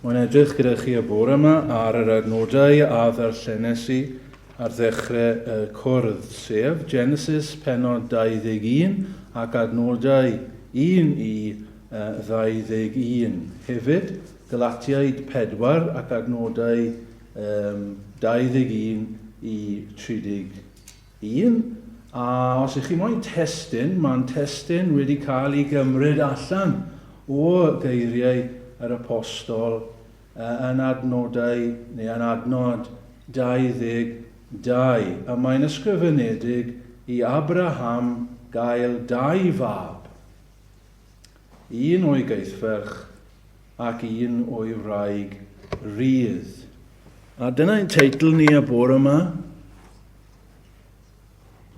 Mae'n edrych gyda chi y bore yma ar yr adnodau a ddarllenes i ar ddechrau y cwrdd, sef Genesis penod 21 ac adnodau 1 i 21. Hefyd, Galatiaid 4 ac adnodau um, 21 i 31. A os ych chi moyn testun, mae'n testun wedi cael ei gymryd allan o geiriau yr apostol yn adnodau, neu yn adnod 22. A mae'n ysgrifenedig i Abraham gael dau fab, un o'i gaethferch ac un o'i wraig rydd. A dyna ein teitl ni y bore yma.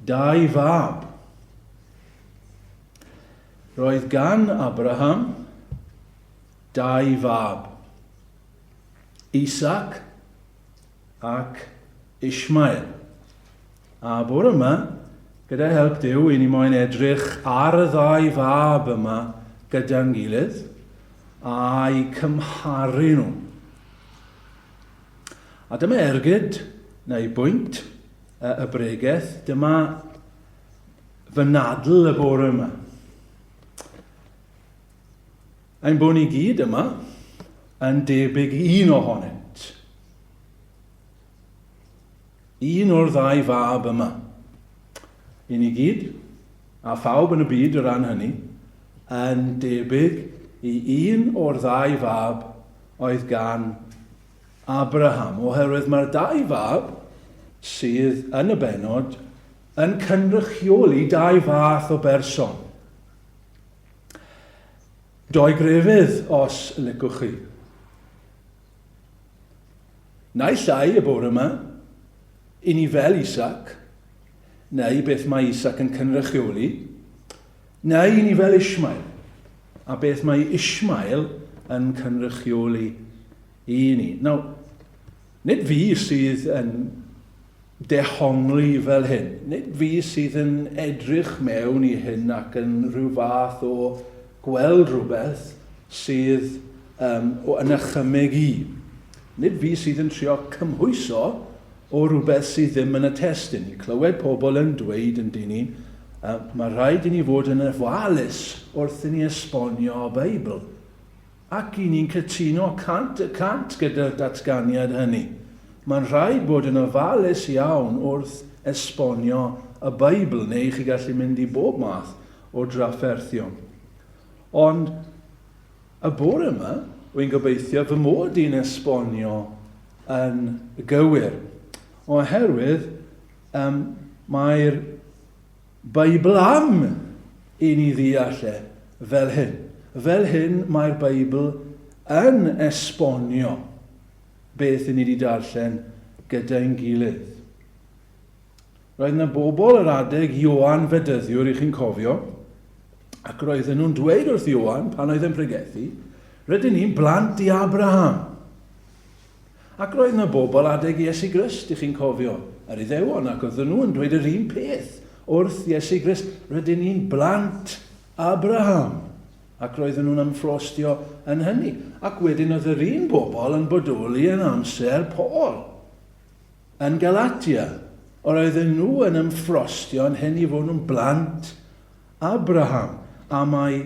Dau fab. Roedd gan Abraham dau fab, Isaac ac Ishmael. A bore yma, gyda help Duw, i ni moyn edrych ar y ddau fab yma gyda'n gilydd a'i cymharu nhw. A dyma ergyd, neu bwynt, y bregeth, dyma fy nadl y bore yma. Ein bod ni gyd yma yn debyg i un ohonynt. Un o'r ddau fab yma. I ni gyd, a phawb yn y byd o ran hynny, yn debyg i un o'r ddau fab oedd gan Abraham, oherwydd mae'r dau fab sydd yn y bennod yn cynrychioli dau fath o berson. Doi grefydd, os licwch chi. Naill ai y bore yma, i ni fel Isaac, neu beth mae Isaac yn cynrychioli, neu i ni fel Ishmael, a beth mae Ishmael yn cynrychioli i ni. Nawr, nid fi sydd yn dehongli fel hyn. Nid fi sydd yn edrych mewn i hyn ac yn rhyw fath o gweld rhywbeth sydd um, o yn ychymyg i. Nid fi sydd yn trio cymhwyso o rhywbeth sydd ddim yn y testun. I clywed pobl yn dweud yn dyn ni, uh, mae rhaid i ni fod yn ofalus wrth i ni esbonio y Beibl. Ac i ni'n cytuno 100% gyda'r datganiad hynny. Mae'n rhaid bod yn ofalus iawn wrth esbonio y Beibl, neu chi gallu mynd i bob math o drafferthion. Ond y bore yma, wy'n gobeithio fy mod i'n esbonio yn gywir, oherwydd um, mae'r Beibl am i ni ddeall e fel hyn. Fel hyn mae'r Beibl yn esbonio beth i ni wedi darllen gyda'n gilydd. Roedd yna bobl yr adeg Ioan Fedyddiwr, i chi'n cofio, ac roedden nhw'n dweud wrth Ioan pan oedd yn pregethu, rydyn ni'n blant i Abraham. Ac roedd 'na bobl adeg Iesu Grist, dych chi'n cofio, yr Iddewon, ac oedden nhw yn dweud yr un peth wrth Iesu Grist, rydyn ni'n blant Abraham. Ac roedden nhw'n ymffrostio yn hynny. Ac wedyn oedd yr un bobl yn bodoli yn amser Paul, yn Galatia. Yr oedden nhw yn ymffrostio yn hyn i fod nhw'n blant Abraham. A mae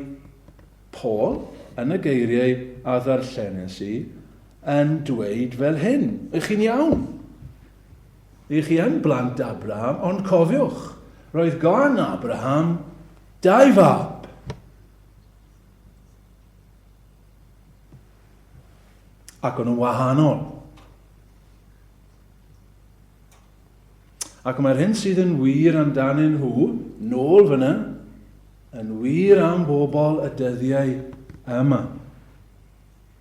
Paul, yn y geiriau a ddarllenes i, yn dweud fel hyn, Ych chi'n iawn. Ych chi yn blant Abraham, ond cofiwch, roedd gan Abraham dau fab. Ac o'n nhw'n wahanol. Ac mae'r hyn sydd yn wir amdanyn nhw, nôl fyna, yn wir am bobl y dyddiau yma.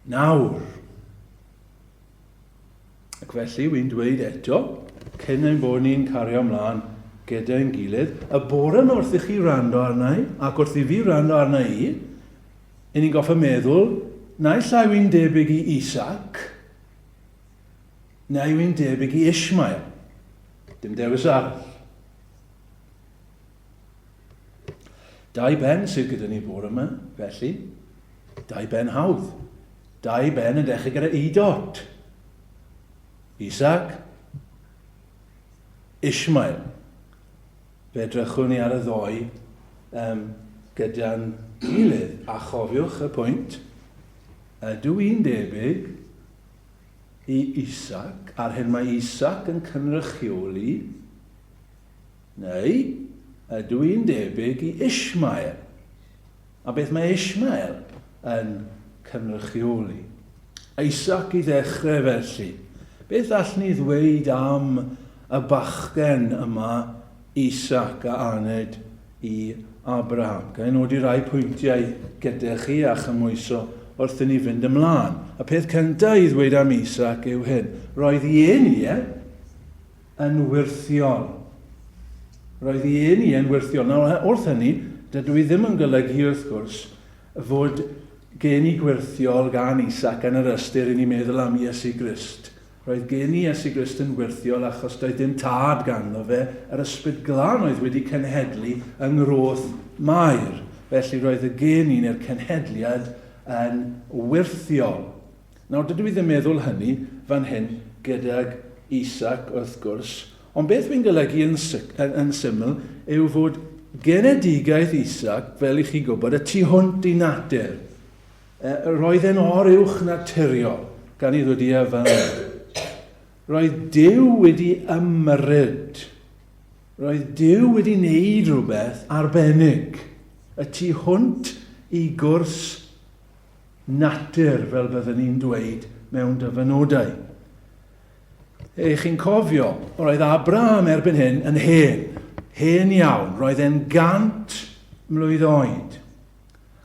Nawr. Ac felly, wy'n dweud eto, cyn ein bod ni'n cario ymlaen gyda'n gilydd, y bore yma wrth i chi wrando arna i, ac wrth i fi wrando arna i, i ni'n goffa meddwl, naill ai wy'n debyg i Isaac, neu wy'n debyg i Ishmael. Dim dewis arall. Dau ben sydd gyda ni bore yma, felly, dau ben hawdd. Dau ben yn dechrau gyda i dot. Isaac, Ishmael. Fe edrychwn ni ar y ddoi um, gyda'n gilydd. A chofiwch y pwynt, ydw i'n debyg i Isaac, a'r hyn mae Isaac yn cynrychioli, neu ydw i'n debyg i Ishmael? A beth mae Ishmael yn cynrychioli? Isaac i ddechrau felly. Beth allwn ni ddweud am y bachgen yma, Isaac, a aned i Abraham? Ga i nodi rai pwyntiau gyda chi a chymhwyso wrth i ni fynd ymlaen. Y peth cyntaf i ddweud am Isaac yw hyn. Roedd ei eni e yn wyrthiol. Roedd ei eni e'n wyrthiol. Nawr, wrth hynny, dydw i ddim yn golygu, wrth gwrs, fod geni gwyrthiol gan Isaac yn yr ystyr i ni meddwl am Iesu Grist. Roedd geni Iesu Grist yn wyrthiol achos doedd dim tad ganddo fe, yr Ysbryd Glân oedd wedi cenhedlu yng ngroth Mair. Felly roedd y geni neu'r cenhedliad yn wyrthiol. Nawr dydw i ddim meddwl hynny fan hyn gydag Isaac wrth gwrs, ond beth fi'n golygu yn, yn, yn syml yw fod genedigaeth Isaac, fel i chi gwybod, y tu hwnt i natur. E, roedd e'n or uwch naturiol, gan i ddod i e fel yna. Roedd Duw wedi ymyrryd. Roedd Duw wedi wneud rhywbeth arbennig y tu hwnt i gwrs natur, fel byddwn ni'n dweud mewn dyfynodau. Ych chi'n cofio, roedd Abraham erbyn hyn yn hen, hen iawn, roedd e'n gant mlwydd oed.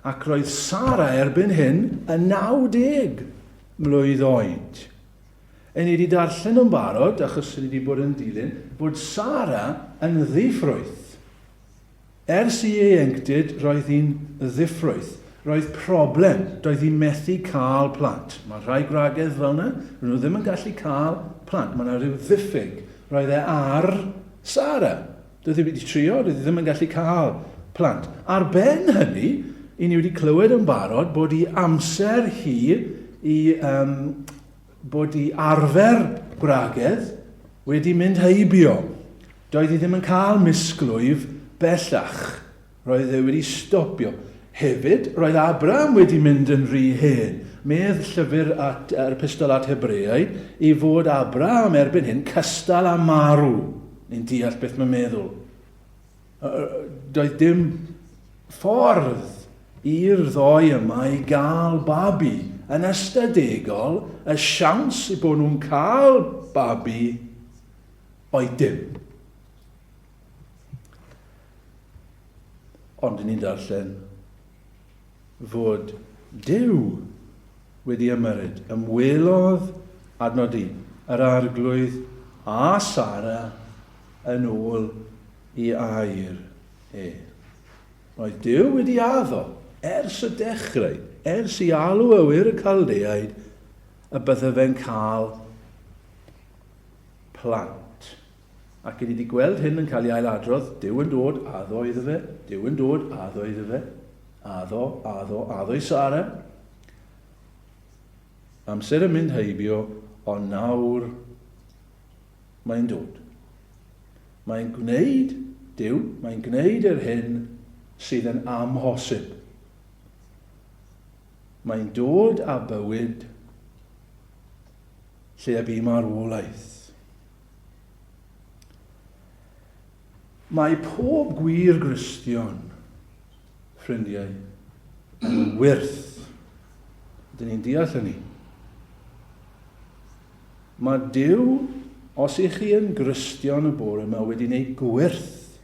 Ac roedd Sara erbyn hyn yn 90 mlwydd oed. E ni wedi darllen yn barod, achos ni wedi bod yn dilyn, bod Sara yn ddiffrwyth. Ers ei ieuenctid, roedd hi'n ddiffrwyth. Roedd problem, doedd hi methu cael plant. Mae rhai gwragedd fel yna, rydyn nhw ddim yn gallu cael plant. Mae yna rhyw ddiffyg. Roedd e ar Sara. Doedd hi wedi trio, doedd hi ddim yn gallu cael plant. Ar ben hynny, i ni wedi clywed yn barod bod i amser hi i um, bod i arfer gwragedd wedi mynd heibio. Doedd hi ddim yn cael misglwyf bellach. Roedd e wedi stopio. Hefyd, roedd Abraham wedi mynd yn rhy hen. Medd llyfr at, yr epistol at Hebreaid, i fod Abraham erbyn hyn cystal â marw. Ni'n deall beth mae'n meddwl. Doedd dim ffordd i'r ddoi yma i gael babi. Yn ystadegol, y siawns i bod nhw'n cael babi oedd dim. Ond ni'n darllen fod Duw wedi ymyrryd. Ymwelodd, adnod 1, yr Arglwydd â Sara yn ôl i air e. Roedd Duw wedi addo, ers y dechrau, ers i alw awyr y Caldeaid, y bydde fe'n cael plant. Ac i ni wedi gweld hyn yn cael ei ailadrodd, Duw yn dod, addo iddo fe, Duw yn dod, addo iddo fe, addo, addo, addo i Sara. Amser yn mynd heibio, ond nawr mae'n dod. Mae'n gwneud, Duw, mae'n gwneud yr hyn sydd yn amhosib. Mae'n dod â bywyd lle y bu marwolaeth. Mae pob gwir Gristion, ffrindiau, yn wyrth. Dyn ni'n deall hynny. Mae Duw, os ych chi yn Gristion y bore yma, wedi gwneud gwyrth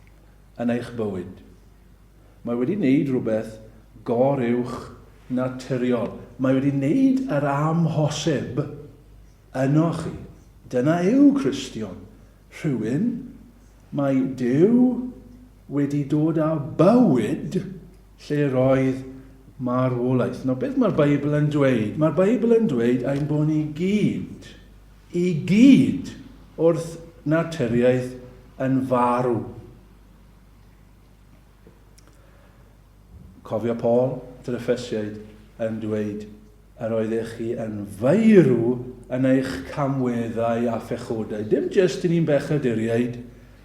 yn eich bywyd. Mae wedi wneud rhywbeth goruwch naturiol. Mae wedi wneud yr amhosib ynoch chi. Dyna yw Cristion. Rhywun mae Duw wedi dod â bywyd lle roedd marwolaeth. Nawr, beth mae'r Beibl yn dweud? Mae'r Beibl yn dweud ein bod ni gyd, i gyd, wrth naturiaeth yn farw. Cofio Paul, at yr Effesiaid, yn dweud, Yr oeddech chi yn feirw yn eich camweddau a phechodau. Dim jyst i ni'n bechaduriaid,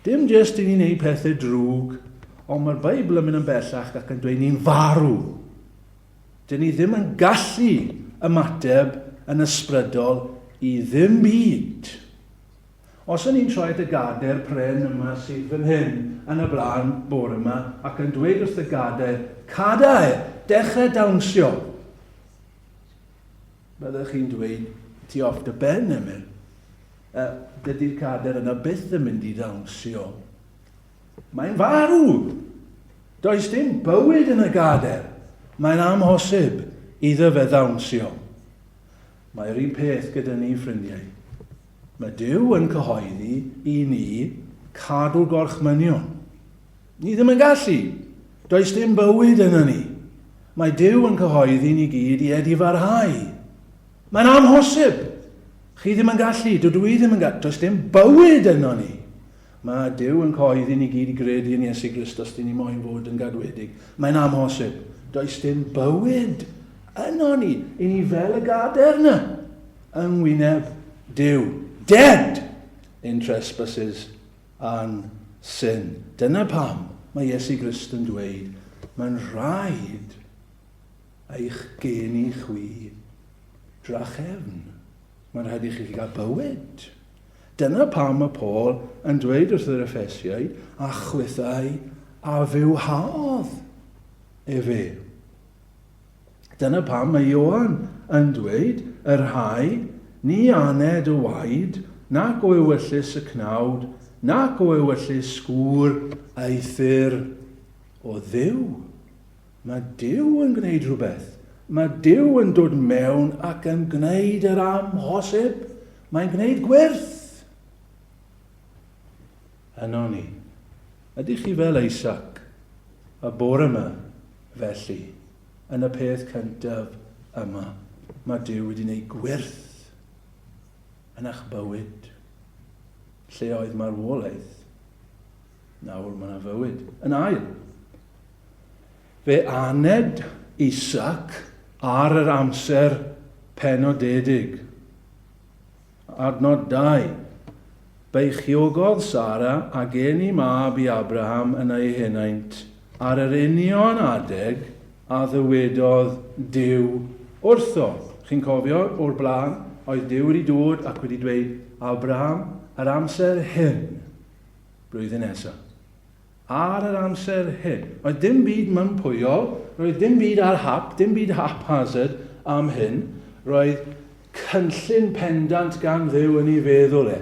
dim jyst i ni'n neud pethau drwg, ond mae'r Beibl yn mynd yn bellach ac yn dweud ni'n farw. Dyn ni ddim yn gallu ymateb yn ysbrydol i ddim byd. Os o'n i'n troi at y gadair pren yma sydd fan hyn yn y blaen bore yma ac yn dweud wrth y gadair, 'Cadair, dechrau dawnsio! Byddech chi'n dweud, 'Ti off dy ben, Emyr. Uh, dydy'r cadair yna byth yn mynd i ddawnsio. Mae'n farw! Does dim bywyd yn y gadair. Mae'n amhosib iddo fe ddawnsio. Mae'r un peth gyda ni, ffrindiau. Mae Duw yn cyhoeddi i ni cadw gorchmynion. Ni ddim yn gallu. Does dim bywyd yna ni. Mae Duw yn cyhoeddi ni gyd i edifarhau. Mae'n amhosib. Chi ddim yn gallu, dydw i ddim yn gallu. Does dim bywyd yno ni. Mae Duw yn cyhoeddi ni gyd i gredu yn Iesu Grist os dyn ni moyn fod yn gadwedig. Mae'n amhosib. Does dim bywyd yno ni. I ni fel y gader yna yng ngwyneb Duw. Dead in trespasses and sin. Dyna pam mae Iesu Grist yn dweud, mae'n rhaid eich geni chwi drachefn. Mae'n rhaid i chi gael bywyd. Dyna pam mae Paul yn dweud wrth yr Effesiaid, a chwithau a fywhaodd efe. Dyna pam mae Ioan yn dweud, y rhai ni aned o waed, nac o ewyllys y cnawd, nac o ewyllys gŵr, eithr o Dduw. Mae Duw yn gwneud rhywbeth. Mae Duw yn dod mewn ac yn gwneud yr amhosib. Mae'n gwneud gwyrth. Yno ni. Ydych chi fel Isaac y bore yma, felly, yn y peth cyntaf yma, mae Duw wedi gwneud gwyrth yn eich bywyd. Lle oedd marwolaeth, nawr mae yna fywyd. Yn ail, Fe aned Isaac ar yr amser penodedig. Adnod 2. Beichiogodd Sara a geni mab i Abraham yn ei henaint ar yr union adeg a ddywedodd Duw wrtho. Chi'n cofio o'r blaen, oedd Duw wedi dod ac wedi dweud, Abraham, yr amser hyn, blwyddyn nesaf. Ar yr amser hyn. Roedd dim byd mympwyol, roedd dim byd ar hap, dim byd haphazard am hyn. Roedd cynllun pendant gan Dduw yn ei feddwl e.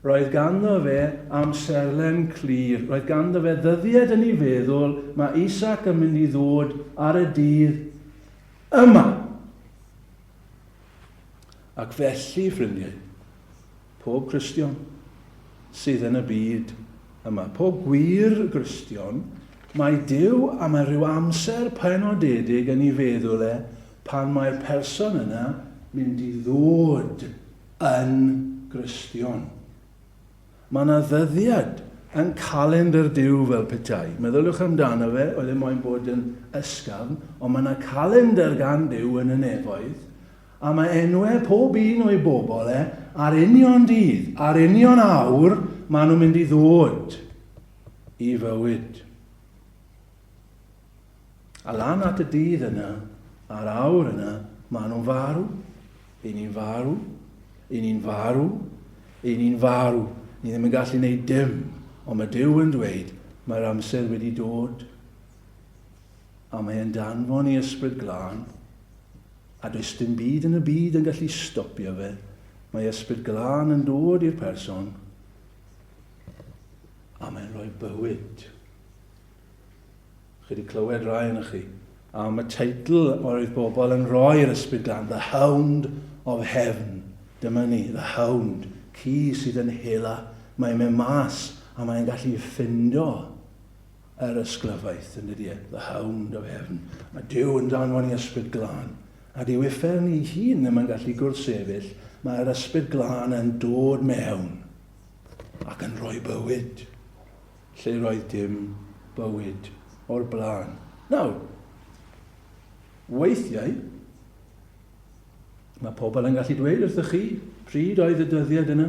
Roedd ganddo fe amserlen clir, roedd ganddo fe ddyddiad yn ei feddwl, mae Isaac yn mynd i ddod ar y dydd yma. Ac felly, ffrindiau, pob Cristion sydd yn y byd yma, pob gwir Gristion, mae Duw a mae rhyw amser penodedig yn ei feddwl e pan mae'r person yna mynd i ddod yn Gristion. Mae yna ddyddiad yn calendr Duw fel petai. Meddyliwch amdano fe, oedd e moyn bod yn ysgafn, ond mae yna calendr gan Duw yn y nefoedd, a mae enwau pob un o'i bobl e ar union dydd, ar union awr, maen nhw'n mynd i ddod i fywyd. A lan at y dydd yna, a'r awr yna, maen nhw'n farw. I ni'n farw. I ni'n farw. I ni'n farw. Ni ddim yn gallu gwneud dim. Ond mae Duw yn dweud, mae'r amser wedi dod. A mae e'n danfon i ysbryd glân. A does dim byd yn y byd yn gallu stopio fe. Mae ysbryd glân yn dod i'r person. A mae'n rhoi bywyd. Chi wedi clywed rai yn chi am y teitl oedd bobl yn rhoi i'r Ysbryd Glân, The Hound of Heaven. Dyma ni, The Hound, ci sydd yn hela, mae'n mynd mas a mae'n gallu ffindo yr ysglyfaeth, yn dydy e? The Hound of Heaven. Mae Duw yn danfon i Ysbryd Glân. A dyw uffern ei hun ddim yn gallu gwrthsefyll, mae'r Ysbryd Glân yn dod mewn ac yn rhoi bywyd. lle roedd dim bywyd o'r blaen. Nawr, weithiau, Mae pobl yn gallu dweud wrthych chi pryd oedd y dyddiad yna.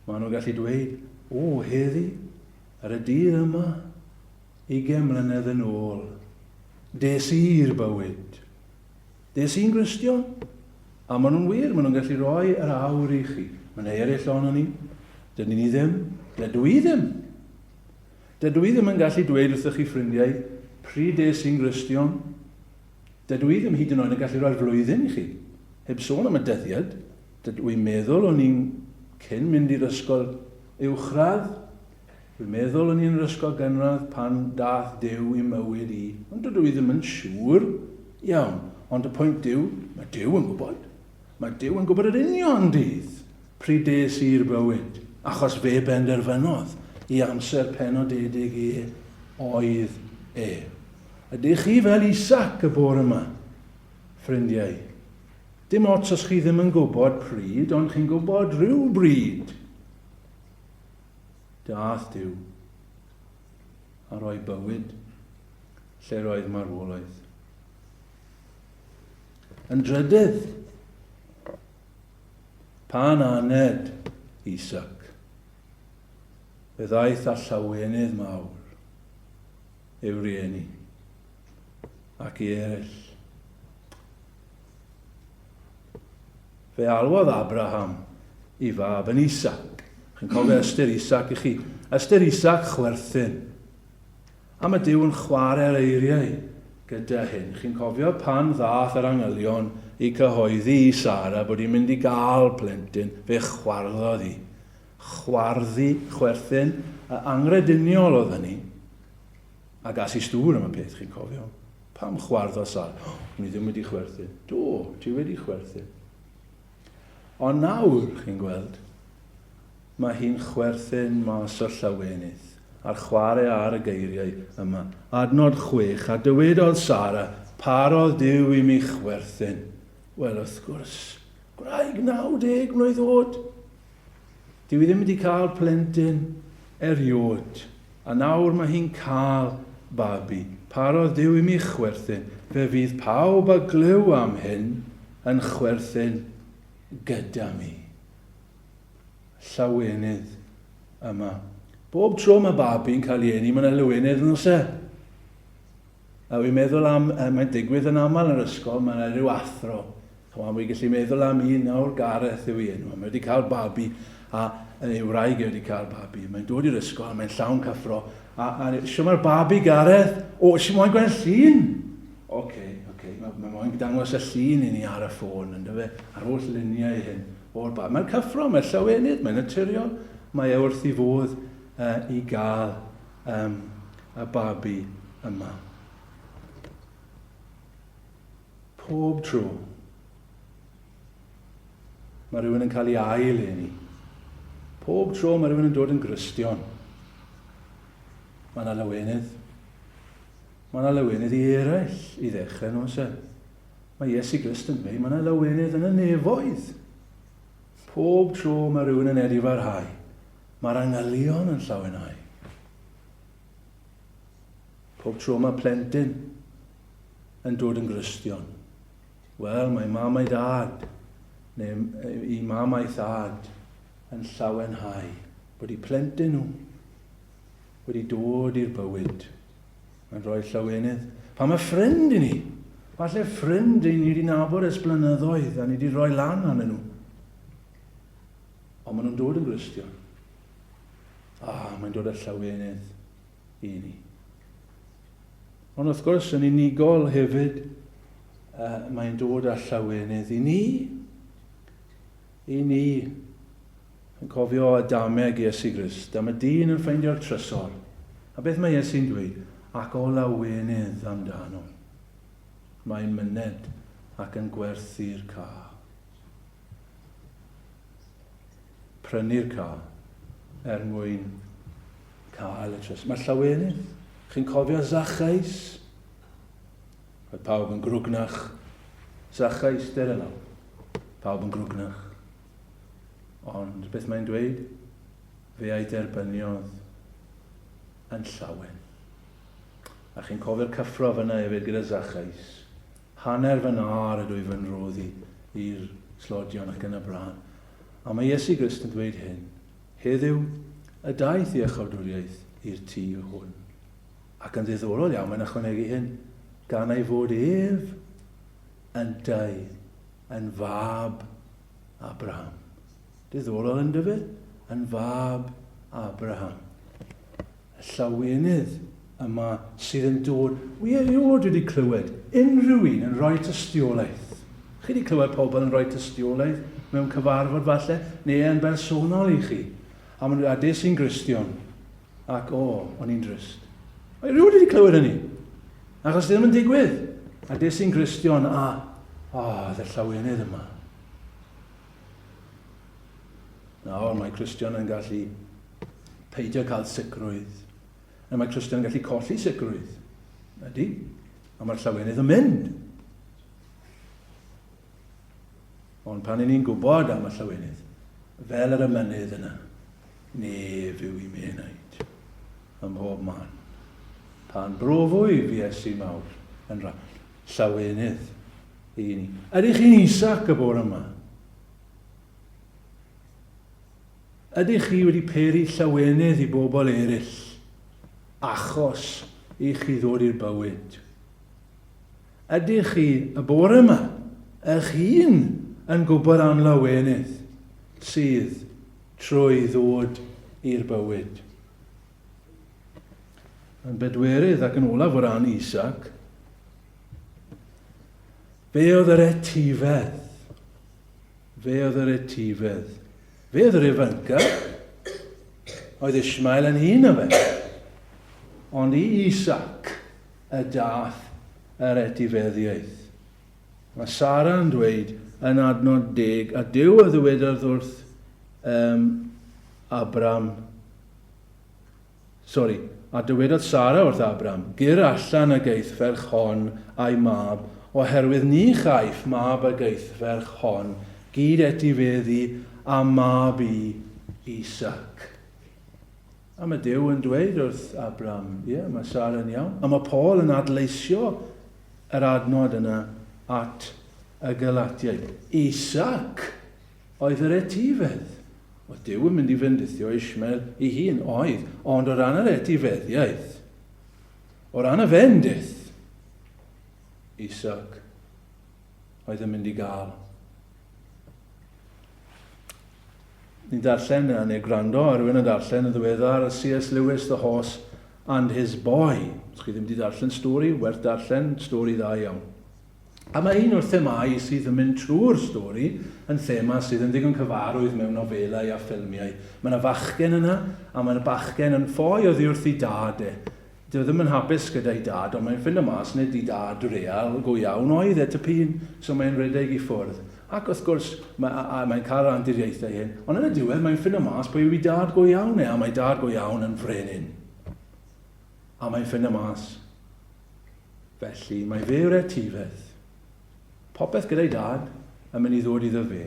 Maen nhw'n gallu dweud, o, heddi, ar y dydd yma, 20 mlynedd yn ôl, des i'r bywyd. Des i'n Gristion. A maen nhw'n wir, maen nhw'n gallu rhoi yr awr i chi. Mae yna eraill ohono ni. Dydyn ni ddim. Dydw i ddim. Dydw i ddim yn gallu dweud wrthych chi ffrindiau, pryd des i'n Gristion. Dydw i ddim hyd yn oed yn gallu rhoi'r flwyddyn i chi. Heb sôn am y dyddiad, dydw i'n meddwl o'n i'n cyn mynd i'r ysgol uwchradd, dwi'n meddwl o'n i'n yr ysgol gynradd pan dath Duw i mywyd i, ond dydw i ddim yn siŵr iawn. Ond y pwynt yw, mae Duw yn gwybod. Mae Duw yn gwybod yr union dydd pryd des i'r bywyd, achos fe benderfynodd i amser penodedig e oedd e. Ydych chi fel Isaac y bore yma, ffrindiau? Dim ots os chi ddim yn gwybod pryd, ond chi'n gwybod rhyw bryd. Dath Duw a roi bywyd lle roedd marwolaeth. Yn drydydd, pan aned Isaac, fe ddaeth â llawenydd mawr i'w rieni ac i eraill. Fe alwodd Abraham i fab yn Isaac. Chi'n cofio ystyr Isaac i chi? Ystyr Isaac, chwerthin. A mae Duw yn chwarae'r eiriau gyda hyn. Chi'n cofio pan ddath yr angylion i cyhoeddi i Sara bod hi'n mynd i gael plentyn, fe chwarddodd hi. Chwarddu, chwerthin, y angrediniol oedd hynny. A gas i stŵr am y peth, chi'n cofio. Pam chwarddo Sara? O, ni ddim wedi chwerthin. Do, ti wedi chwerthin. Ond nawr, chi'n gweld, mae hi'n chwerthin mas o'r llawenydd a'r chwarae ar y geiriau yma. Adnod 6, a dywedodd Sara, parodd Duw i mi chwerthin. Wel, wrth gwrs, gwraig 90 mlwydd oed. Dyw hi ddim wedi cael plentyn erioed, a nawr mae hi'n cael babi. Parodd Duw i mi chwerthin, fe fydd pawb a glyw am hyn yn chwerthin gyda mi. Llawenydd yma. Bob tro mae babi'n cael ei eni, mae yna lawenydd yn oes e? A wi'n meddwl am, mae'n digwydd yn aml yn yr ysgol, mae yna rhyw athro. Chymod, wi'n gallu meddwl am un nawr, Gareth yw ei enw, mae wedi cael babi, a ei wraig e wedi cael babi. Mae'n dod i'r ysgol, a mae'n llawn cyffro. A, a sio mae'r babi, Gareth? O, si moyn gweld llun? Oce, okay, oce, okay. mae, mae moyn dangos y llun i ni ar y ffôn, ynddo fe, ar holl luniau hyn o'r babi. Mae'n cyffro, mae'n llawenydd, mae'n naturiol, mae e wrth i fodd uh, i gael um, y babi yma. Pob tro mae rhywun yn cael ei ail eni. Pob tro mae rhywun yn dod yn Gristion. Mae yna lawenydd. Mae yna lawenydd i eraill i ddechrau, nos e. Mae Iesu Grist yn dweud, mae yna lawenydd yn y nefoedd. Pob tro mae rhywun yn edifarhau. Mae'r angylion yn llawenhau. Pob tro mae plentyn yn dod yn Gristion. Wel, mae mam a'i dad, neu i mam a'i thad, yn llawenhau bod eu plentyn nhw wedi dod i'r bywyd. Mae'n rhoi llawenydd. Pa mae ffrind i ni, falle ffrind i ni wedi nabod ers blynyddoedd a ni wedi rhoi lan arnyn nhw. Ond maen nhw'n dod yn Gristion. Ah, mae'n dod â llawenydd i ni. Ond wrth gwrs, yn unigol hefyd, uh, mae'n dod â llawenydd i ni. I ni. Yn cofio y dameg Iesu Grist, am y dyn yn ffeindio'r trysor. A beth mae Iesu'n dweud? Ac o lawenydd amdano. Mae'n myned ac yn gwerthu'r car. Prynu'r car er mwyn cael y trust. Mae llawenydd. Chi'n cofio Zachaeus? Roedd pawb yn grwgnach. Zachaeus, der yno. Pawb yn grwgnach. Ond beth mae'n dweud? Fe a'i derbyniodd yn llawen. A chi'n cofio'r cyffro fyna hefyd gyda Zachaeus. Hanner fy nâr ydw i fy nroddi. i'r slodion ac yn y blaen. A mae Iesu Grist yn dweud hyn, heddiw y daeth iachawdwriaeth i'r tŷ hwn. Ac yn ddiddorol iawn, mae'n ychwanegu hyn, gan ei fod ef yntau yn fab Abraham. Diddorol yn dyfe? Yn fab Abraham. Y llawenydd yma sydd yn dod. Wi erioed wedi clywed unrhyw un yn rhoi tystiolaeth. Chi wedi clywed pobl yn rhoi tystiolaeth mewn cyfarfod falle, neu yn bersonol i chi. A maen nhw, a des i'n Gristion, ac o, o'n i'n drist. Mae rhywun wedi clywed hynny. Achos ddim yn digwydd. A des i'n Gristion, a, o, oh, y llawenydd yma. Nawr, mae Cristion yn gallu peidio cael sicrwydd. A mae Cristion yn gallu colli sicrwydd. Ydy. A mae'r llawenydd yn mynd. Ond pan i ni'n gwybod am y llawenydd, fel yr ymynydd yna, nef yw i mi enaid, ym mhob man. Pan brofwy fi Iesu mawr yn rhan llawenydd i ni. Ydych chi'n Isaac y bore yma? Ydych chi wedi peri llawenydd i bobl eraill achos i chi ddod i'r bywyd? Ydych chi y bore yma eich hun yn gwybod am lawenydd sydd trwy ddod i'r bywyd? Yn bedwerydd ac yn olaf o ran Isaac, fe oedd yr etifedd. Fe oedd yr etifedd. Fe oedd yr ifanca. Oedd Ishmael yn hun o fe. Ond i Isaac y dath yr etifeddiaeth. Mae Sara yn dweud yn adnod deg, a Duw a ddywedodd wrth um, Abram, Sori, a dywedodd Sara wrth Abram, Gyr allan y geithferch hon a'i mab, oherwydd ni chaiff mab y geithferch hon gyd etifeddu â mab i Isaac. A mae Duw yn dweud wrth Abram, ie, yeah, mae Sara yn iawn. A mae Paul yn adleisio yr adnod yna at y Galatiaid. Isaac oedd yr etifedd. Oedd Duw yn mynd i fendithio Ishmael ei hun? Oedd. Ond o ran yr etifeddiaeth, o ran y fendith, Isaac oedd yn mynd i gael. Ni'n darllen, neu gwrando ar rhywun yn darllen yn ddiweddar, C.S. Lewis, The Horse and His Boy. Os chi ddim wedi darllen stori, werth darllen, stori dda iawn. A mae un o'r themâu sydd yn mynd trwy'r stori yn thema sydd yn ddigon cyfarwydd mewn nofelau a ffilmiau. Mae yna fachgen yna, a mae yna bachgen yn ffoi oddi wrth ei dad e. Dyw e ddim yn hapus gyda'i dad, ond mae'n ffindo mas nid ei dad real go iawn oedd e tipyn, so mae'n rhedeg i ffwrdd. Ac wrth gwrs, mae, a, a, mae'n cael yr anturiaethau hyn, ond yn y diwedd mae'n ffindo mas pwy yw ei dad go iawn e, a mae dad go iawn yn frenin. A mae'n ffindo mas Felly, mae fe yw'r etifedd. Popeth gyda'i dad yn mynd i ddod iddo fe.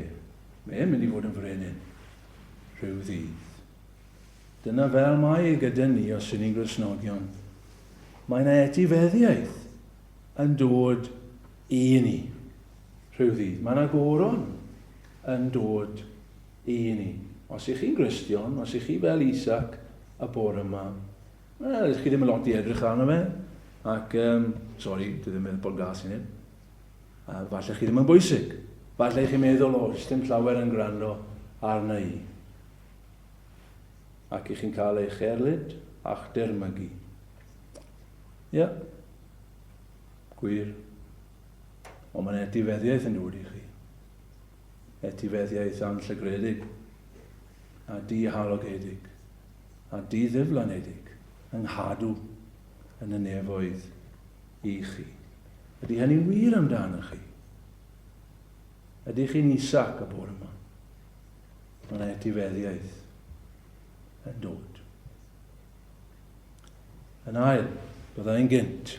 Mae e'n mynd i fod yn frenin rhyw ddydd. Dyna fel mae e gyda ni os ydyn ni'n Gristnogion. Mae yna etifeddiaeth yn dod i ni rhyw ddydd. Mae yna goron yn dod i ni. Os ych chi'n Gristion, os ych chi fel Isaac y bore yma, Wel, chi ddim yn lot i edrych arno fe. Ac, um, sori, dwi ddim yn meddwl bod gas i neb. A falle chi ddim yn bwysig. Falle chi'n meddwl, o, oh, dim llawer yn gwrando arna i. Ac i chi'n cael eich erlid a'ch dirmygu. Ie. Yeah. Gwir. Ond mae'n etifeddiaeth yn dod i chi. Etifeddiaeth anllygredig a dihalogedig. a di-ddiflanedig yng nghadw yn y nefoedd i chi. Ydy hynny'n wir amdanoch chi? Ydych chi'n Isaac y bore yma? Mae yna etifeddiaeth yn dod. Yn ail, byddai'n gynt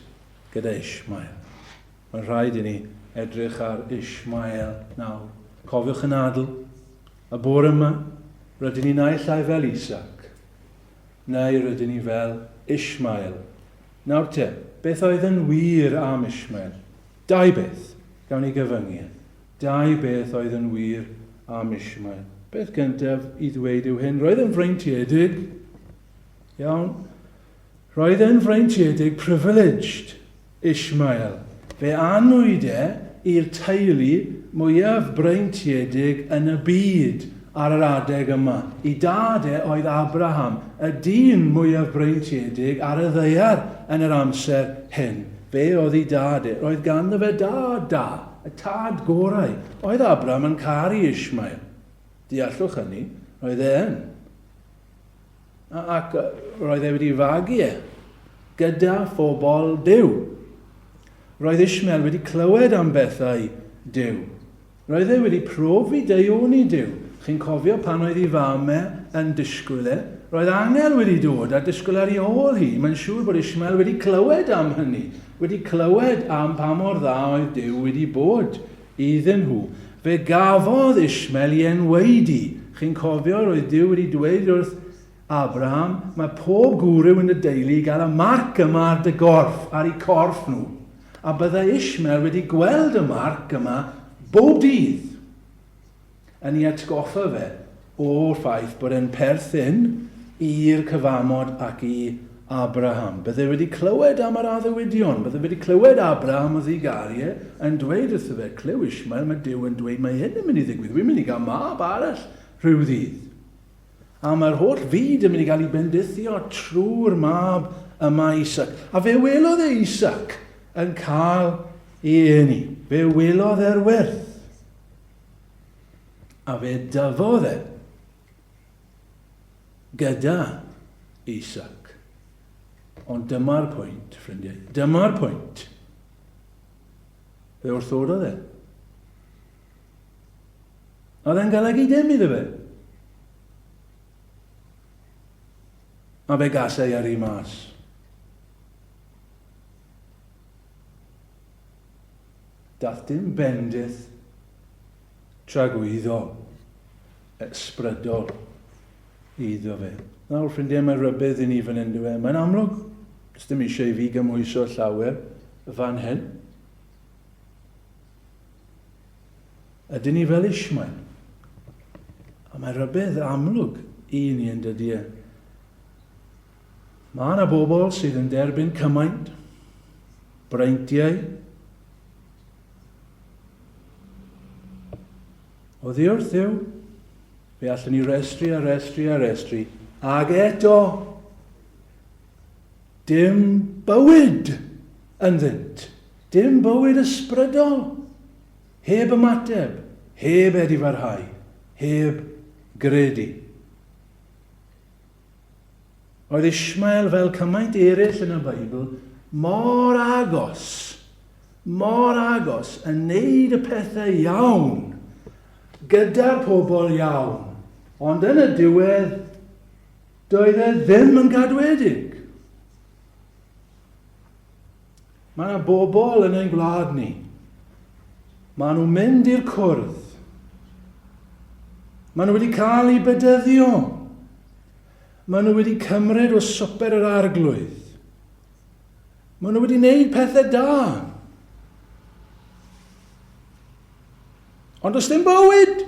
gyda Ishmael. Mae'n rhaid i ni edrych ar Ishmael nawr. Cofiwch yn adl, Y bore yma, rydyn ni naill ai fel Isaac, neu rydyn ni fel Ishmael. Nawr te, beth oedd yn wir am Ishmael? Dau beth, gawn ni gyfyngu. Dau beth oedd yn wir am Ishmael. Peth gyntaf i ddweud yw hyn, roedd yn freintiedig, iawn, roedd e'n freintiedig, privileged, Ishmael. Fe anwyd e i'r teulu mwyaf breintiedig yn y byd ar yr adeg yma. I dad e oedd Abraham, y dyn mwyaf breintiedig ar y ddaear yn yr amser hyn. Fe oedd ei dad e. Roedd ganddo fe dad da, y tad gorau. Oedd Abraham yn caru Ishmael. Deallwch hynny, roedd e yn. Ac roedd e wedi fagu e gyda phobl Duw. Roedd Ishmael wedi clywed am bethau Duw. Roedd e wedi profi daioni Duw. Chi'n cofio pan oedd ei fam e yn disgwyl e? Roedd angel wedi dod a disgwyl ar ei ôl hi. Mae'n siŵr bod Ishmael wedi clywed am hynny, wedi clywed am pa mor dda oedd Duw wedi bod iddyn nhw. Fe gafodd Ishmael ei enwaedu. Chi'n cofio, roedd Duw wedi dweud wrth Abraham, mae pob gwryw yn dy deulu i gael y marc yma ar dy gorff, ar eu corff nhw. A byddai Ishmael wedi gweld y marc yma bob dydd yn ei atgoffa fe o'r ffaith bod e'n perthyn i'r cyfamod ac i Abraham. Bydde wedi clywed am yr addewidion, bydde wedi clywed Abraham wrth ei garu e yn dweud wrtho fe, clyw Ishmael, mae Duw yn dweud mae hyn yn mynd i ddigwydd, wi'n mynd i gael mab arall rhyw ddydd. A mae'r holl fyd yn mynd i gael ei bendithio trwy'r mab yma Isaac. A fe welodd e Isaac yn cael ei eni. Fe welodd e'r werth. A fe dyfodd e gyda Isaac. Ond dyma'r pwynt, ffrindiau. Dyma'r pwynt. Fe wrthododd e. Oedd e'n golygu dim iddo fe. A fe gasau ar ei mas. Dath dim bendith tragwyddol, ysbrydol iddo fe. Nawr, ffrindiau, mae rhybudd i ni fan hyn, dwi e. Mae'n amlwg, does dim eisiau i fi gymhwyso llawer fan hyn. Ydyn ni fel Ishmael? A mae rhybudd amlwg i ni yn dydy e. Mae yna bobl sydd yn derbyn cymaint, breintiau, oddi wrth Dduw, fe allwn ni restru a restru a restru, ag eto, dim bywyd ynddynt. Dim bywyd ysbrydol. Heb ymateb, heb edifarhau, heb gredu. Oedd Ishmael, fel cymaint eraill yn y Beibl, mor agos, mor agos yn neud y pethau iawn gyda'r pobl iawn, ond yn y diwedd, doedd e ddim yn gadwedig. Mae yna bobl yn ein gwlad ni. Maen nhw'n mynd i'r cwrdd. Maen nhw wedi cael eu bedyddio. Maen nhw wedi cymryd o swper yr arglwydd. Maen nhw wedi gwneud pethau da. Ond does dim bywyd.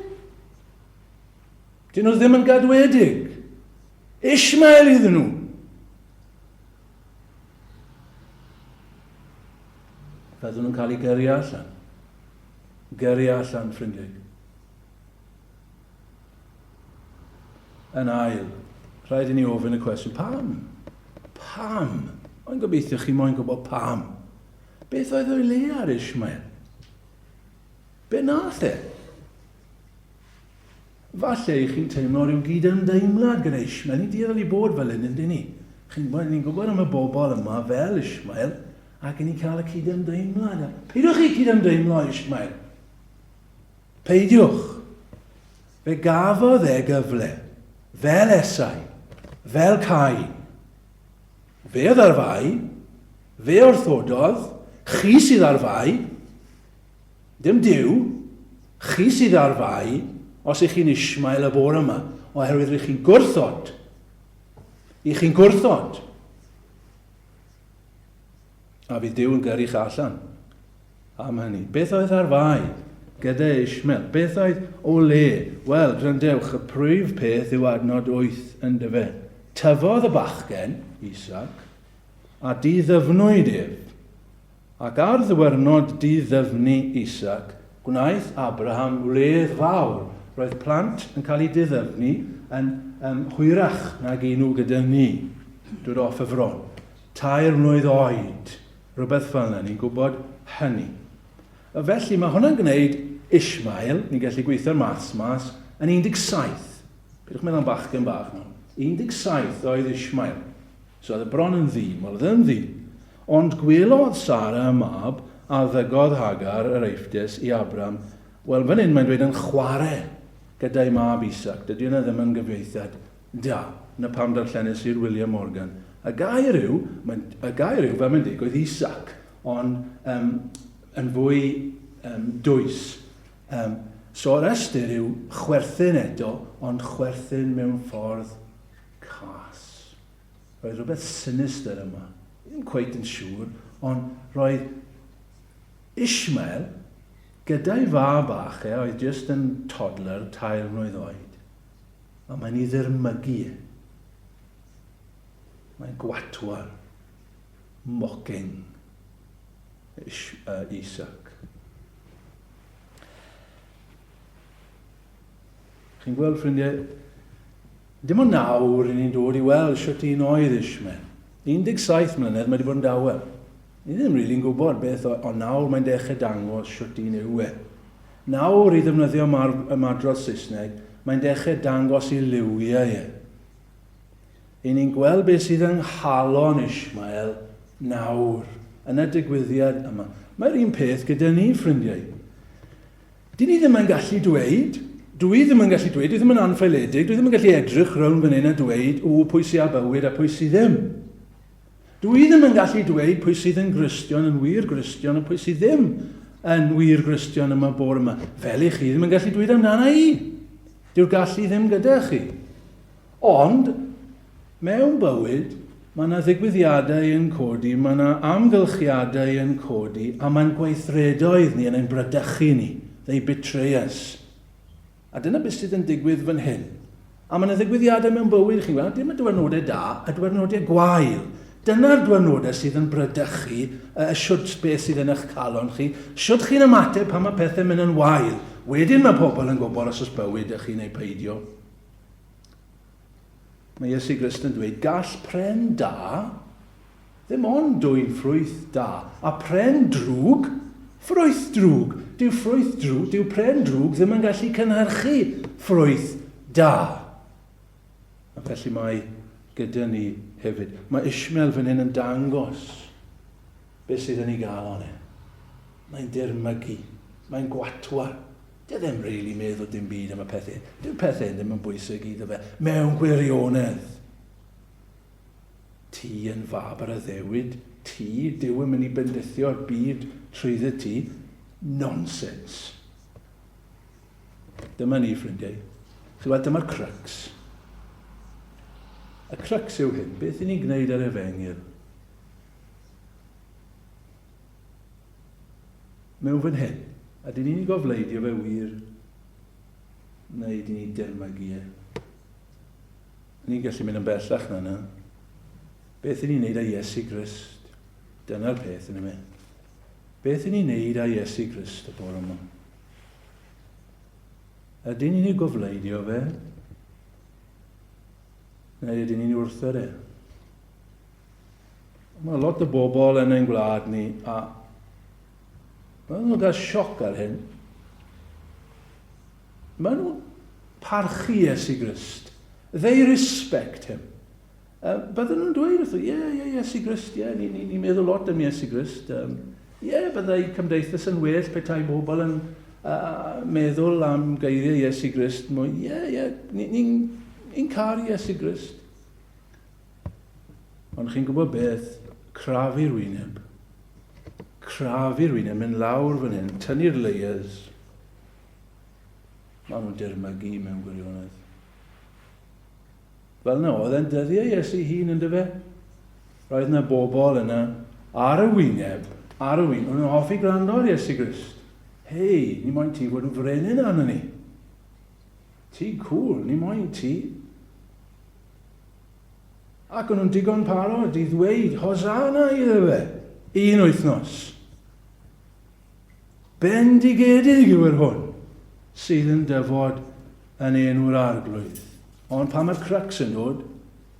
Dyn nhw ddim yn gadwedig. Ishmael iddyn nhw. Byddwn nhw'n cael eu gyrru allan. Gyrru allan, ffrindiau. Yn ail, rhaid i ni ofyn y cwestiwn, pam? Pam? Mae'n gobeithio chi moyn gwybod pam. Beth oedd o'i le ar Ishmael? Be nath e? Falle i chi'n teimlo rhyw gyd-ymdeimlad gyda Ishmael. Ni'n dueddol i bod fel hyn, yndyn ni? Chi'n gwybod, ni'n gwybod am y bobl yma fel Ishmael, ac ni'n cael y cyd-ymdeimlad. Peidiwch chi cyd-ymdeimlo Ishmael. Peidiwch. Fe gafodd e gyfle, fel Esau, fel Cain. Fe oedd ar fai, fe wrthododd, chi sydd ar fai, Dim Duw, chi sydd ar fai os ych chi'n Ishmael y bore yma, oherwydd rych chi'n gwrthod. I chi'n gwrthod. A fydd Duw yn gyrru chi allan am hynny. Beth oedd ar fai? gyda Ishmael? Beth oedd o le? Wel, gwrandewch, y prif peth yw adnod 8 yn dyfe. Tyfodd y bachgen, Isaac, a diddyfnwyd ef. Ac ar ddiwrnod diddyfnu Isaac, gwnaeth Abraham wledd fawr. Roedd plant yn cael eu diddyfnu yn um, hwyrach nag un nhw gyda ni, dod off y fron. Tair mlwydd oed, rhywbeth fel yna, ni'n gwybod hynny. A felly mae hwnna'n gwneud Ishmael, ni'n gallu gweithio'r maths mas, yn 17. Peidiwch meddwl am bachgen bach nawr. 17 oedd Ishmael. So oedd e bron yn ddyn, wel oedd e'n ddyn. Ond gwelodd Sara y mab a ddygodd Hagar yr Eifftes i Abram, wel fan hyn mae'n dweud yn chwarae gyda'i mab Isaac. Dydy hwnna ddim yn gyfieithiad da. Na pam darllenes i'r William Morgan. Y gair yw, mae'n, y gair yw fel mae'n digwydd Isaac, ond um, yn fwy um, dwys. Um, so yr ystyr yw chwerthin eto, ond chwerthin mewn ffordd cas. Roedd rhywbeth sinister yma. Ddim cweit yn siŵr, ond roedd Ishmael gyda'i fab bach e, oedd just yn toddler, tair mlwydd oed, a mae'n ei ddirmygu e. Mae'n gwatwar, mocking Ish, Isaac. Chi'n gweld, ffrindiau, dim ond nawr i ni'n dod i weld shwt un oedd Ishmael. 17 mlynedd mae wedi bod yn dawel. Ni ddim rili'n gwybod beth, ond nawr mae'n dechrau dangos shwt un yw e. Nawr, i ddefnyddio ymadrodd Saesneg, mae'n dechrau dangos i liwiau e. I ni'n gweld beth sydd yng nghalon Ishmael nawr, yn y digwyddiad yma. Mae'r un peth gyda ni, ffrindiau. Dyn ni ddim yn gallu dweud, dwi ddim yn gallu dweud, dwi ddim yn anffaeledig, dwi ddim yn gallu edrych rownd fan hyn a dweud, o, pwy sy'n â bywyd a pwy sydd ddim. Dwi ddim yn gallu dweud pwy sydd yn Gristion, yn wir Gristion, a pwy sydd ddim yn wir Gristion yma bore yma. Fel i chi ddim yn gallu dweud amdana i. Dyw'r gallu ddim gyda chi. Ond, mewn bywyd, mae yna ddigwyddiadau yn codi, mae yna amgylchiadau yn codi, a mae'n gweithredoedd ni yn ein bradychu ni. They betray us. A dyna beth sydd yn digwydd fan hyn. A mae yna ddigwyddiadau mewn bywyd, chi'n gweld, dim y diwrnodau da, y diwrnodau gwael. Dyna'r diwrnodau sydd yn bradychu y shwt beth sydd yn eich calon chi, shwt chi'n ymateb pan mae pethau'n mynd yn wael. Wedyn mae pobl yn gwybod os oes bywyd â chi neu peidio. Mae Iesu Grist yn dweud, gall pren da ddim ond dwyn ffrwyth da, a pren drwg, ffrwyth drwg. Dyw ffrwyth drwg, dyw pren drwg ddim yn gallu cynhyrchu ffrwyth da. A felly mae gyda ni hefyd. Mae Ishmael fan hyn yn dangos beth sydd yn ei galon e. Mae'n dirmygu, mae'n gwatwar. Dyw e ddim rili meddwl dim byd am y pethau. Dyw'r pethau hyn ddim yn bwysig iddo fe. Mewn gwirionedd. Ti yn fab yr addewid, ti, Duw yn mynd i bendithio'r byd trwyddo ti. Nonsens. Dyma ni, ffrindiau. Chi weld, dyma'r crux. Y crux yw hyn. Beth i ni'n gwneud ar efengyl? Mewn fan hyn. Ydyn ni'n gofleidio fe wir? Neu ydyn ni'n dirmygu e? Ni'n gallu mynd yn bellach na na. Beth ydyn ni'n neud â Iesu Grist? Dyna'r peth yn yma. Beth ydyn ni'n neud â Iesu Grist y bore yma? Ydyn ni'n ei gofleidio fe? Neu ydyn ni'n wrthod e? Mae lot o bobl yn ein gwlad ni a maen nhw'n cael sioc ar hyn. Maen nhw'n parchu Iesu Grist. They respect him. Uh, bydden nhw'n dweud wrtho, ie, yeah, ie, yeah, Iesu Grist, ie, yeah, ni'n ni, ni meddwl lot am Iesu Grist. Ie, um, yeah, byddai cymdeithas yn well petai bobl yn uh, meddwl am geiriau Iesu Grist mwy. Ie, yeah, ie, yeah, ni'n ni, ni, ni caru Iesu Grist. Ond chi'n gwybod beth? Crafu'r wyneb. Crafu'r wyneb, mynd lawr fan hyn, tynnu'r layers. Maen nhw'n dirmygu mewn gwirionedd. Fel yna oedd e'n dyddiau Iesu hun yn dyfe. Roedd yna bobl yna ar y wyneb, ar y wyneb, o'n nhw'n hoffi gwrando ar Iesu Grist. Hei, ni moyn ti fod yn frenin arno ni. Ti cool, ni moyn ti. Ac o'n nhw'n digon parod i ddweud Hosanna iddo fe, un wythnos. Bendigedig yw yr hwn sydd yn dyfod yn enw'r arglwydd. Ond pan mae'r crux yn dod,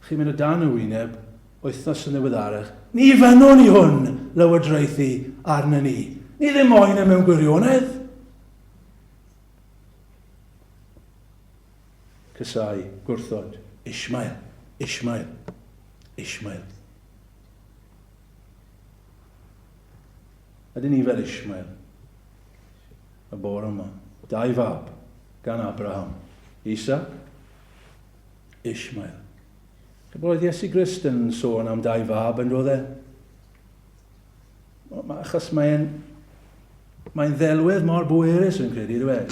chi'n mynd o dan y wyneb, wythnos yn ddiweddarach, ni fynnwn i hwn lywodraethu arna ni. Ni ddim moyn e mewn gwirionedd. Casau, gwrthod, Ishmael, Ishmael, Ishmael. Ydyn ni fel Ishmael y bore yma? Dau fab gan Abraham. Isaac, Ishmael. Roedd Iesu Grist yn sôn am dau fab yn doedd e? Achos mae'n mae ddelwedd mor bwerus yn credu, dwi e?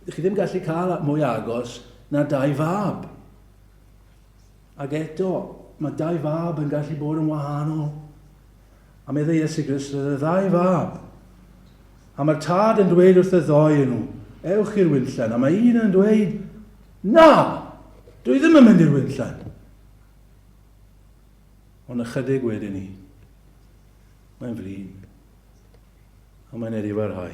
Chi ddim gallu cael mwy agos na dau fab. Ac eto, mae dau fab yn gallu bod yn wahanol. A meddai Iesu Grist, roedd y ddau fab. A mae'r tad yn dweud wrth y ddoi yn nhw, ewch i'r winllan. A mae un yn dweud, na, dwi ddim yn mynd i'r winllan. Ond ychydig wedyn ni, mae'n flin. A mae'n edifarhau.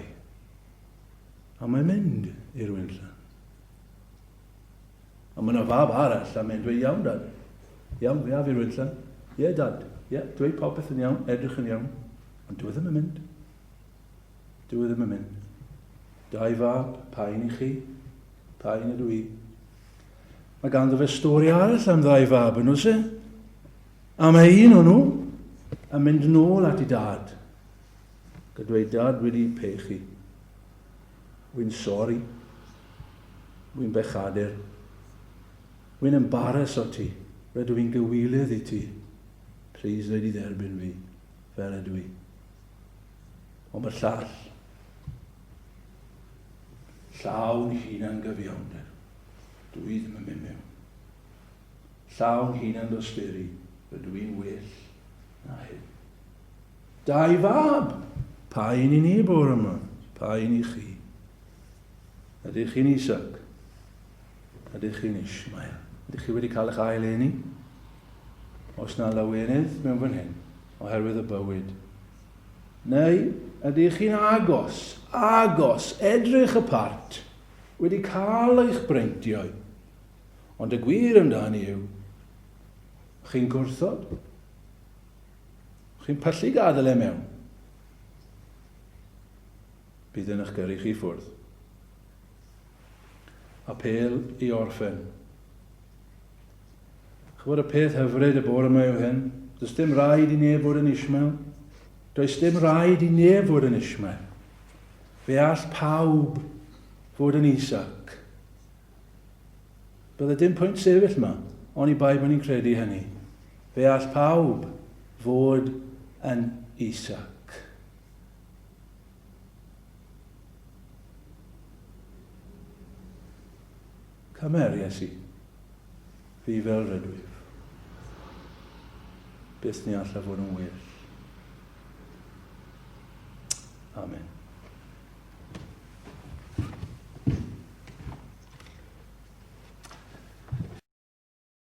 A mae'n mynd i'r winllan. A mae yna fab arall a mae'n dweud, iawn, dad. Iawn, fe af i'r winllan. Ie, yeah, dad. Ie, yeah, dweud popeth yn iawn, edrych yn iawn. Ond dwi e ddim yn mynd. Dwi e ddim yn mynd. Dau fab, pa un i chi? Pa un ydw i? Mae ganddo fe stori arall am ddau fab yn oes e? A mae un o'n nhw yn mynd nôl at ei dad. Ga dweud, dad, wedi pechu. Wy'n sori. Wy'n bechadur. Wy'n embarrass o ti. Rydw i'n gywilydd i ti. Please, rhaid i dderbyn fi fel ydw i. Ond mae'r llall llawn hunan gyfiawnder. Dwi ddim yn mynd mewn. Llawn hunan dosturi. Rydw i'n well na hyn. Dau fab! Pa un i ni bore yma? Pa un i chi? Ydych chi'n Isaac? Ydych chi'n Ishmael? Ydych chi wedi cael eich ail eni? Os na lawenydd mewn fan hyn, oherwydd y bywyd. Neu ydych chi'n agos, agos, edrych y part, wedi cael eich breintiau. Ond y gwir amdani yw, chi'n gwrthod. Chi'n pyllu gadael e mewn. Bydd yn eich gyrru chi ffwrdd. Apêl i orffen. Chybod y peth hyfryd y bore yma yw hyn? Does dim rhaid i neb fod yn Ishmael. Does dim rhaid i neb fod yn Ishmael. Fe all pawb fod yn Isaac. Bydde dim pwynt sefyll yma, oni bai bod ni'n credu hynny. Fe all pawb fod yn Isaac. Cymer, Iesu, fi fel rydwyf. Byth ni allaf fod yn well. Amen.